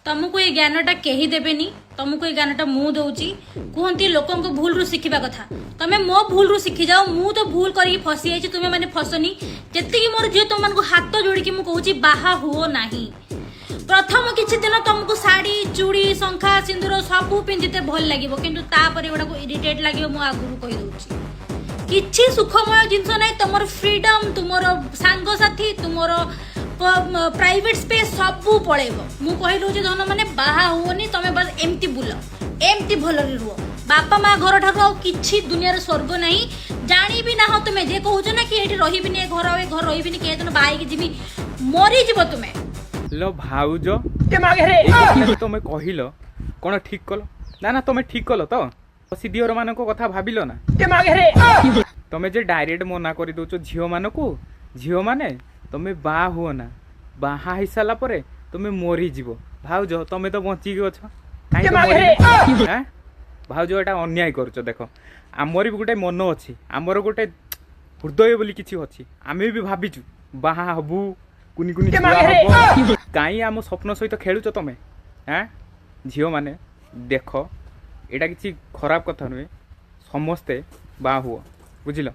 ତମକୁ ଏଇ ଜ୍ଞାନଟା କେହି ଦେବେନି, ତମକୁ ଏଇ ଜ୍ଞାନଟା ମୁଁ ଦଉଛି। କୁହନ୍ତି ଲୋକଙ୍କ ଭୁଲରୁ ଶିଖିବା କଥା। ତମେ ମୋ ଭୁଲରୁ ଶିଖିଯାଅ। ମୁଁ ତ ଭୁଲ କରିକି ଫସି ଯାଇଛି, ତୁମେ ମାନେ ଫସନି। ଯେତିକି ମୋର ଝିଅ, ତମମାନଙ୍କୁ ହାତ ଯୋଡ଼ିକି ମୁଁ କହୁଛି, ବାହା ହୁଅ ନାହିଁ। ପ୍ରଥମ କିଛି ଦିନ ତମକୁ ଶାଢୀ, ଚୁଡ଼ି, ଶଙ୍ଖା ସିନ୍ଦୁର ସବୁ ପିନ୍ଧିତେ ଭଲ ଲାଗିବ, କିନ୍ତୁ ତାପରେ ଏଗୁଡ଼ାକୁ ଇରିଟେଟ୍ ଲାଗିବ। ମୁଁ ଆଗରୁ କହିଦଉଛି, କିଛି ସୁଖମୟ ଜିନିଷ ନାହିଁ। ତମର ଫ୍ରିଡମ୍, ତୁମର ସାଙ୍ଗସାଥି, ତୁମର ପ୍ରାଇଭେଟ ସ୍ପେସ୍ ସବୁ ପଳେଇବ। ମୁଁ କହିଦଉଛି ଧନ ମାନେ, ବାହା ହୁଅନି। ତମେ ବାସ୍ ଏମିତି ବୁଲ, ଏମିତି ଭଲରେ ରୁହ। ବାପା ମା ଘର ଠାରୁ ଆଉ କିଛି ଦୁନିଆରେ ସ୍ୱର୍ଗ ନାହିଁ। ଜାଣିବି ନାହ ତୁମେ ଯେ କହୁଛ ନା କି ଏଇଠି ରହିବିନି, ଏ ଘର, ଆଉ ଏ ଘର ରହିବିନି, କିଏ ଦିନ ବାହା ହେଇକି ଯିବି, ମରିଯିବ ତୁମେ। ଲୋ ଭାଉଜ, ଏଇ କଥାଟି ତମେ କହିଲ, କଣ ଠିକ କଲ? ନା ନା, ତମେ ଠିକ କଲ ତ? ପସି ଦିଅର ମାନଙ୍କ କଥା ଭାବିଲ ନା? ତମେ ଯେ ଡାଇରେକ୍ଟ ମନା କରିଦଉଛ ଝିଅ ମାନଙ୍କୁ, ଝିଅ ମାନେ ତମେ ବାହା ହୁଅ ନା, ବାହା ହେଇସାରିଲା ପରେ ତମେ ମରିଯିବ। ଭାଉଜ, ତମେ ତ ବଞ୍ଚିକି ଅଛ, କାହିଁକି ମରିନ, ଆଁ? ଭାଉଜ, ଏଟା ଅନ୍ୟାୟ କରୁଛ। ଦେଖ, ଆମର ବି ଗୋଟେ ମନ ଅଛି, ଆମର ଗୋଟେ ହୃଦୟ ବୋଲି କିଛି ଅଛି। ଆମେ ବି ଭାବିଛୁ ବାହା ହବୁ, କୁନି କୁନି ଛୁଆ ହବ। କାଇଁ ଆମ ସ୍ୱପ୍ନ ସହିତ ଖେଳୁଛ ତମେ, ଆଁ? ଝିଅମାନେ ଦେଖ, ଏଇଟା କିଛି ଖରାପ କଥା ନୁହେଁ। ସମସ୍ତେ ବାହା ହୁଅ, ବୁଝିଲ?